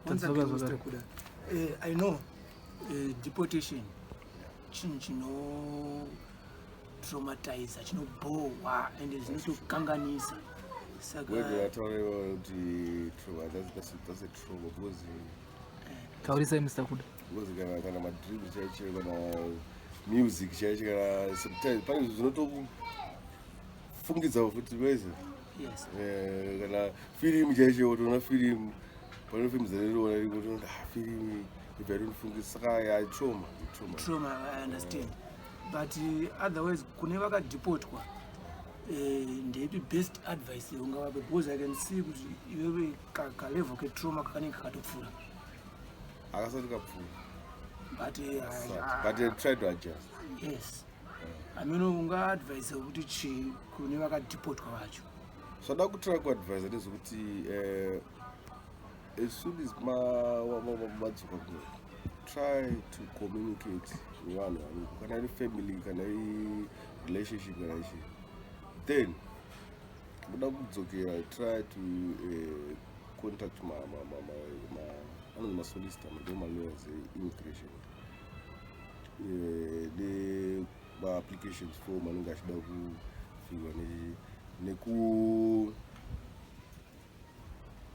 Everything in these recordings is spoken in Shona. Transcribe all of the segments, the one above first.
Once Tadzoka again, zvakare. Mr. Kuda, I know deportation chinhu chino traumatiza, chinobhohwa, ende zvinotokanganisa, saka Word yataura kuti trauma, that's a trauma because Taurisai, Mr Kuda. Because kana madreams chaicho, kana music chaicho, kana sometimes pane zvinhu zvinotokufungidza futi weze. Kana firimu chaicho, utoona firimu, pane firimu dzandinoona iriko, utoona, ah, firimu ibva itonifungisa. Saka ya, trauma, trauma. Trauma, I understand, but otherwise kune vakadhipotwa, ndeipi best advice yaungavape? Because I can see kuti iwewe kalevel ketrauma kakanenge kakatopfuura. Akasati kapfuura. But But try to adjust. Yes, I mean, ungaadvise kuti chii kune vakadhipotwa vacho? Zvada kutry kuadvisa ndezvekuti as soon as madzoka kuno, try to communicate nevanhu variko, kana iri family, kana iri relationship, kana ichi. Then muda kudzokera, try to contact anonzi masolicitor, ndo malawyers eimmigration, nemaapplications form anenge achida kufirwa, neku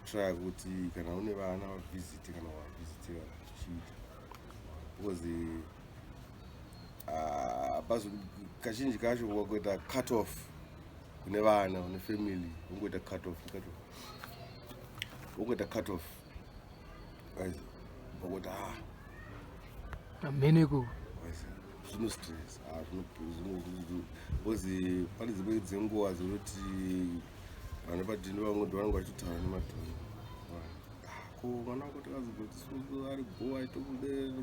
try kuti kana une vana vavisit, kana wavisitira zvichiita, because kazhinji kacho wakuita cut off kune vana, une family, wongoita cut off, cut off, wongoita cut off, wakuti ah. Mheneko. Zvino stress, because pane dzimwe dzenguva dzinoti vana padhini vamwe ndo vanenge vachitotaura nemadhoni, "Ah, ko mwana wako takazogoti susu ari bho, aitobude."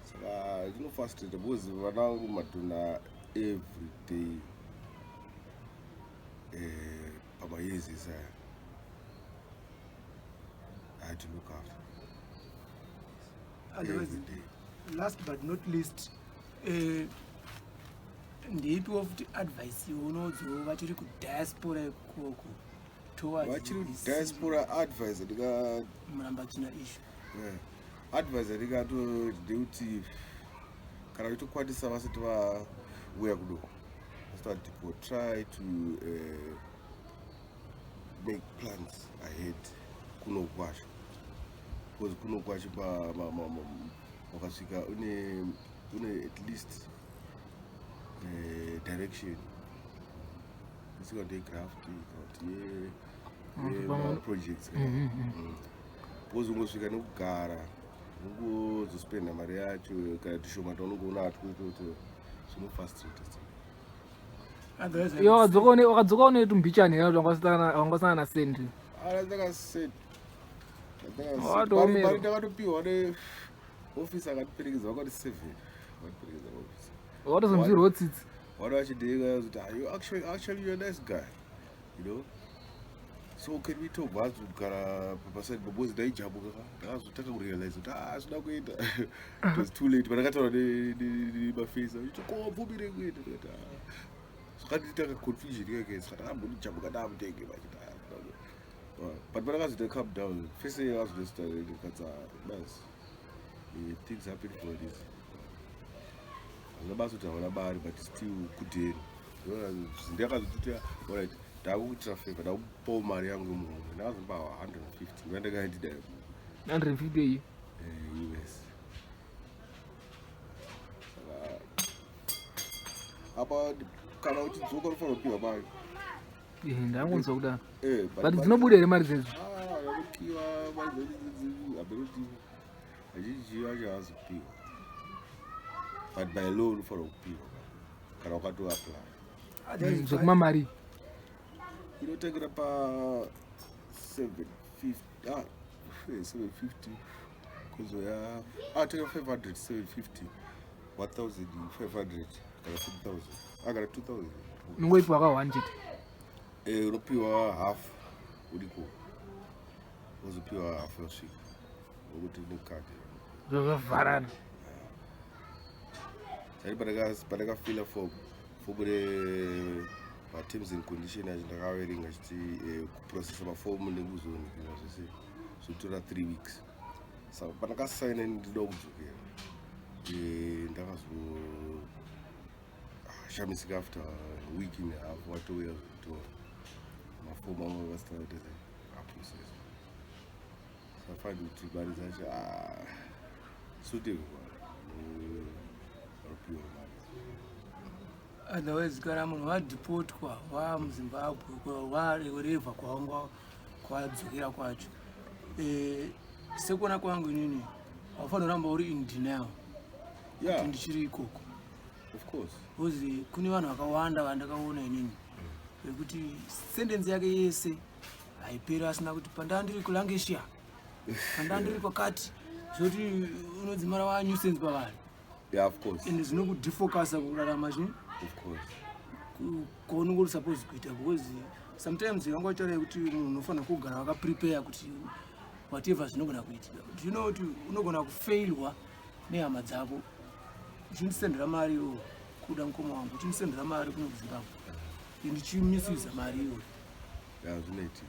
Saka zvinofrustrate because vana vangu madhona every day, pamayears ese aya I had to look after Otherwise, every day. Last but not least, ndeipiwo futi advice yaunoudzawo vachiri kudiaspora ikoko towards Vachiri this diaspora, advice ndika Murambatsvina issue? Yeah. Advice ndingato ndekuti kana uchitokwanisa, vasati vauya kudo, vasati vadeport, try to make plans ahead kuno kwacho, because kuno kwacho wakasvika une at least direction, isika ndegraft kana kuti yemaprojects, because ungosvika nekugara, ungozospenda mari yacho kana tushoma taunongoona atwitoto, zvinofrustrate. Otherwise, I Iwe would wakadzoka une tumbichani here, kuti wangasangana nasendi? Ndakaseti. Watoomera. Mari ndakatopiwa neofisi, akatiperekedza, vakati seven vakatiperekedza paofisi. Wakatozonzwirwawo tsitsi. Vana vachideka kuti, "Ah, you actually you're a nice guy, you know, so can we talk?" Vazogara paside because ndaijamuka, ndakazotanga kurealize kuti, ah, zvida kuenda, it was too late. Pandakataura nemafesi achiti, "Ko bvumire kuenda?" Ndikati, "Ah." Zvakandiita kaconfusion kake, saka ndakambonijamuka ndamutenge vachiti, "Ah, ah." But pandakazoita calm down, fese yakazoita ndikatsa basi, things happen for a reason. Hazvina basa kuti hauna bari, but still kudheni ndakazototi, alright, ndakukuitira favor, ndakupawo mari yangu yemuhomwe. Ndakazopa 150 ndandakaindida. 150 iyi? US. Saka apa kana uchidzoka unofanira kupiwa mari. Ndangonzwa kudaro. But But dzinobuda here mari dzedzo? Ah, vanopiwa mari dzedzo, hambenoti azhinji vacho havazopiwa, but by law unofanira kupiwa kana wakatoapply. Otherwise, Zvekuma mari? Inotengera pa 750, ah, 750, kuzoya, ah, tenga 500, 750, 1500 kana 2000, ah, kana 2000. Unongoipiwa ka 1 chete? Unopiwa half uriko, uzopiwa half yosvika nokuti nekadhi. Zvavharana. Chari pandakafila form, fomu rematerms and condition acho, ndakaverenga chiti kuprocessa mafomu nekuzonikira zvese. Zotora 3 weeks. Saka pandakasaina ndinoda kudzokera, ndakazoshamisika after a week and a half watouya kuzotora mafomu amwe vasitaite aprocess. Saka kuti mari dzacho, ah, suitable vanopiwa mari. Otherwise kana munhu wadhipotwa wamuZimbabwe, warevha kwawanga kwadzokera kwacho, sekuona kwangu inini, haufanira kuramba uri in denial kuti ndichiri ikoko. Of course. Because kune vanhu vakawanda vandakaona inini vekuti sentence yake yese haiperi asina kuti pandaa ndiri kuLancashire, pandaa ndiri kwakati, zvoti unodzimara wanuisance pavanhu. Yeah, of course. Ende zvinokudefocasa kurarama chii Of course. Kwaunenge uri supposed kuita, because sometimes vanga vachitaura kuti munhu unofanira kugara wakaprepare kuti whatever zvinogona kuitika. Do you know kuti unogona kufailwa nehama dzako, uchindisendera mari iwo kuda mukoma wangu, uchindisendera mari kuno kuZimbabwe, ndichimisuisa mari iyoyo? Yeah, zvinoitika.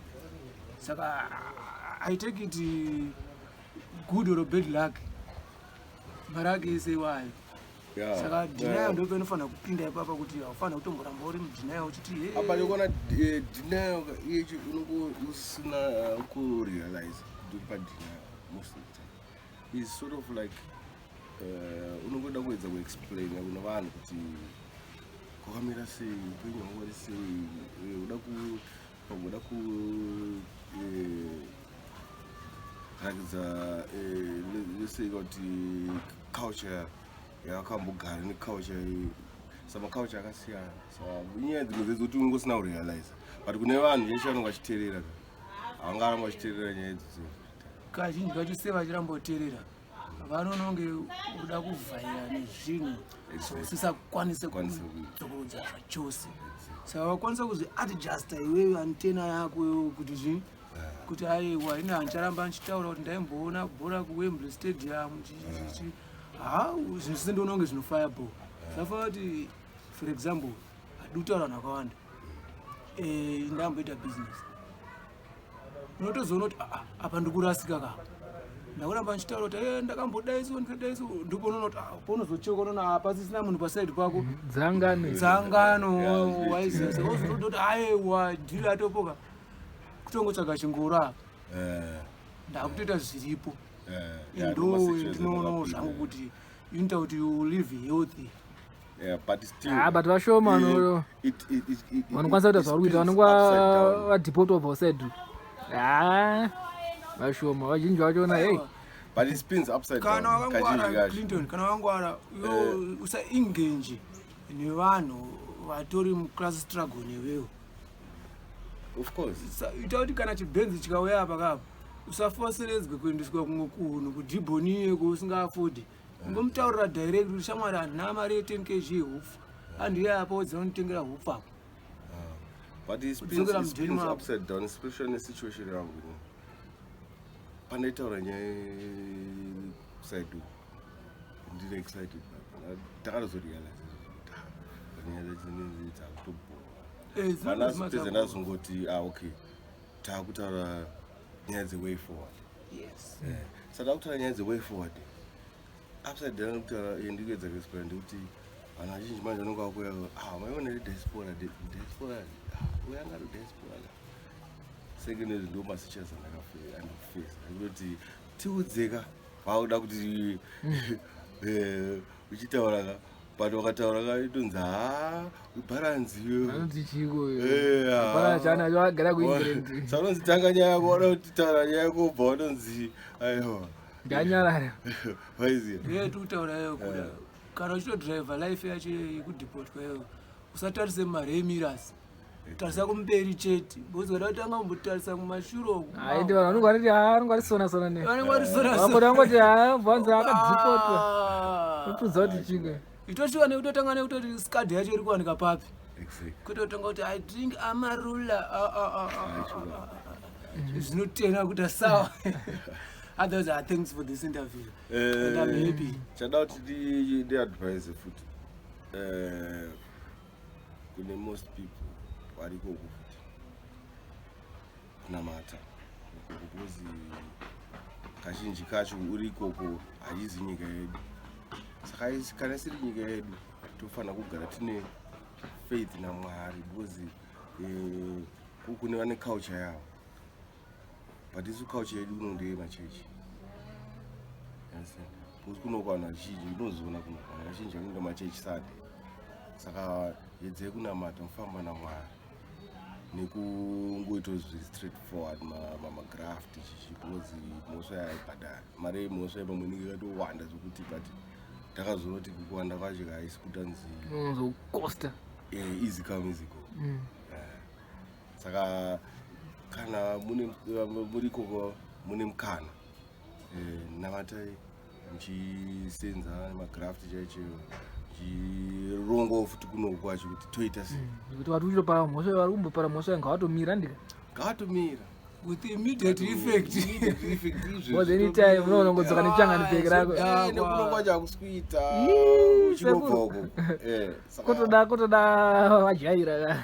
Saka I take it good or bad luck, mari ake ese iwayo. Saka denial ndo painofanira kupinda ipapa, kuti haufanira kutomboramba uri mudenial uchiti, "Hey." Apa ndikuona denial iyechi unongo usina kurealize kuti uri padenial most of the time. Is sort of like unongoda kuedza kuexplaina kune vanhu kuti kwakamira sei, upenyu hwangu uri sei, uda ku pagoda ku ratidza, let's say kuti culture yakambogara neculture, samaculture akasiyana. Saka inyaya dzimwe dzedzekuti unenge usina kurealize, but kune vanhu veshe vanenge vachiteerera, havangaramba vachiteerera nyaya idzodzo. Kazhinji kacho se vachiramba kuteerera, vanononge uda kuvhaira nezvinhu zvausisakwanise Kwanise kuita. kudzokorodza zvachose. Saka wakwanisa kuzviadjusta iwewe antenna yako iwewe kuti zvii, kuti aiwa, ine handicharamba ndichitaura kuti ndaimboona bhora kuWembley Stadium chichichi. Ha, zvinhu zvese ndioona kunge zvinofaya bho. Zvafanira kuti, for example, hadi kutaura vanhu vakawanda, ndamboita business, unotozoona kuti, "Ah, ah, apa ndikurasika ka, ndakuramba ndichitaura kuti ndakambodaiso, ndikadaiso." Ndipo unoona kuti, ah, paunozocheka unoona pasisina munhu paside pako. Dzangano. Dzangano. Yeah. Waiziva wozototi, aiwa, dhiri atopoka, kutongotsvaga chingoro apa, ndakutoita zviripo. Ndo ndinoonawo zvangu kuti inoita kuti you live healthy. Yeah, but still, Ah, but vashoma vanokwanisa kuita zvavari kuita, vanenge vadhipotwa ubva usaid. Ha, vashoma, vazhinji vachona, hei. But it spins upside Kana down kazhinji wakangwara, kacho. Clinton, kana wakangwara, iwe usaengeje nevanhu vatori muclass struggle newewo. Of course. Ita kuti kana chibhenzi chikauya apa kapa, usafoseredzwe kuendeswa kumwe kunhu kudhibhoniye kwausingaafodhi. Ungomutaurira direct kuti, shamwari, handina mari ye10 kg yehupfu, handiye apo dzinonditengera hupfu apo. But it spins, Kudzokera it mudheni spins mako. upside down, especially nesituation yangu ini. Pandaitaura nyaya kuside uku ndiri excited, takatozorealize kuti, ah, nyaya dzacho dzinenge dzakutobhowa. Dzinenge Panazopedza dzakubhowa. ndazongoti, ah, okay, taakutaura nyaya dzeway forward. Saka takutaura nyaya dzeway forward upside down, kutaura ndikuedza kuexplain ndikuti vanhu vazhinji manje vanonge vakuya, ah, maiona diaspora, diaspora, ah, uyanga ri diaspora second. Ndo masituations andakafesa ndikutoti tiudzeka, vakuda kuti uchitaura ka, but wakataura ka, itonzi, ha, bharanzi. Vanoti chiko? Ah. Hapana chana agara kuEngland. Saka unonzi tanga nyaya yako, wada kuti taura nyaya yako, ubva watonzi aiwa. Ndanyarara. Waiziva. Iye tikutaura iyo kuda kana uchitodhiraivha life yacho yekudhipotwa iyo, usatarise mumarear mirrors, tarisa kumberi chete, because kada kutanga kumbotarisa kumashure uku, Haiti, vanhu vanonge variti, ha, vanonge varisona sona ne vanenge varisona. Vamboti vangoti, ha, bvanzi akadhipotwa. Ah. Otudza kuti chiko? Itosvika nekutotanga nekutoti skad yacho iri kuwanika papi, kutotanga kuti, "I drink Amarula." Ah, ah, ah, ah, ah, ah. Zvinotena kuti sawa. Otherwise, thanks for this interview and I'm happy. Chada kuti ndiadvise futi kune most people varikoko futi, kunamata ikoko, because Kazhinji kacho uri ikoko haizi nyika yedu. Saka kana isiri nyika yedu, tofanira kugara tine faith naMwari, because kune vane culture yavo, but isu culture yedu kuno ndeyemachechi. Understand? Because kuno vanhu vazhinji, unozoona kuno vanhu vazhinji vanoenda machechi Sunday. Saka yedzai kunamata, mufamba naMwari nekungoita zviri straight forward, magraft chichi, because mhosva yaibhadhara mari yemhosva yepamwe inenge yakatowanda zvokuti, but takazoona kuti kuwanda kwacho haisi kutanzi Unozokosta. Easy come, easy go. Saka kana mune muri ikoko, mune mukana, namatai muchisenza magraft chaicho, muchirongawo futi kunoku kwacho kuti toita sei. Kuti vari kuchitopara mhosva, vari kumbopara mhosva, ngavatomira ndika. Ngavatomira. With immediate effect. Immediate effect izvezvi. Because anytime unoona ngodzoka nechangani bheki rako. Nekuno kwacho hakusi kuita. Ii, uchinobva sekuru. uko. Kutoda vajaira.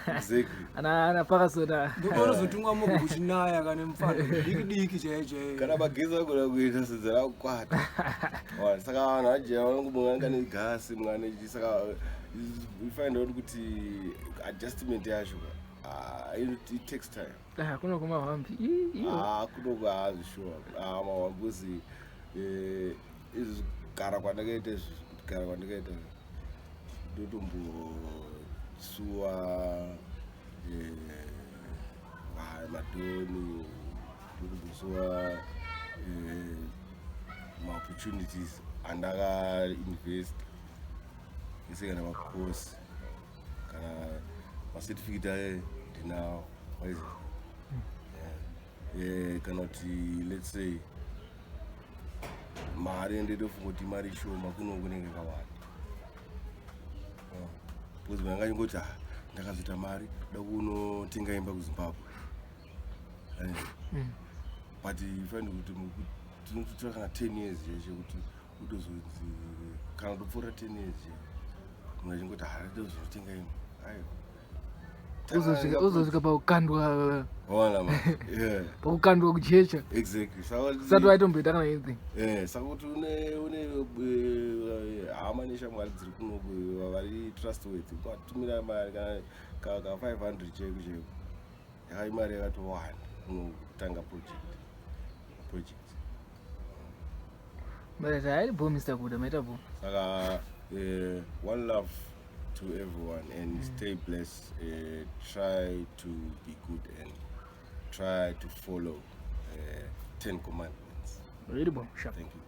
Ana pakasona. Ndopaunozotungwa mogo kuchinaya kana mufano diki diki chaiyo chaiyo. Kana magesi agona kuita sedzera kukwata. Wa, saka vanhu vajeya vanongomwe negasi mwane. Saka you find out kuti adjustment yacho, ah, it takes time. Ah, kuno kumahwambi. Iyo. Ah, kunoko hazvishuwa mawambuzi izvi kugara kwandakaita izvi, kugara kwandakaita, ndotombosuwa madhoni, ndotombosuwa maopportunities andakainvest ese, kana macourse, kana macertificate aye ndinawo, waiziva. Kana kuti let's say mari ndinofunga kuti mari shoma, kuno kunenge yakawanda, because ndangachingoti, ah, ndakazoita mari, da kunotenga imba kuZimbabwe. But find kuti tinototora kana 10 years chaicho kuti utozonzi, kana kutopfuura 10 years chaicho, munhu achingoti hara tozotenga imba, aiwa. Uzosvika pakukandwa. Ona ma, yeah. Pakukandwa kujecha. Exactly, saka Usati waitomboita kana anything. Saka kuti une hama neshamwari dziri kuno vari trustworthy, ukatumira mari kana ka 500 cheko cheko, yakai mari yakatowanda kunotanga project. But hairi bo, Mr. Kuda, maita bo. Saka one love to everyone and stay blessed. Try to be good and try to follow 10 commandments. Iri bo, sharp. Thank you.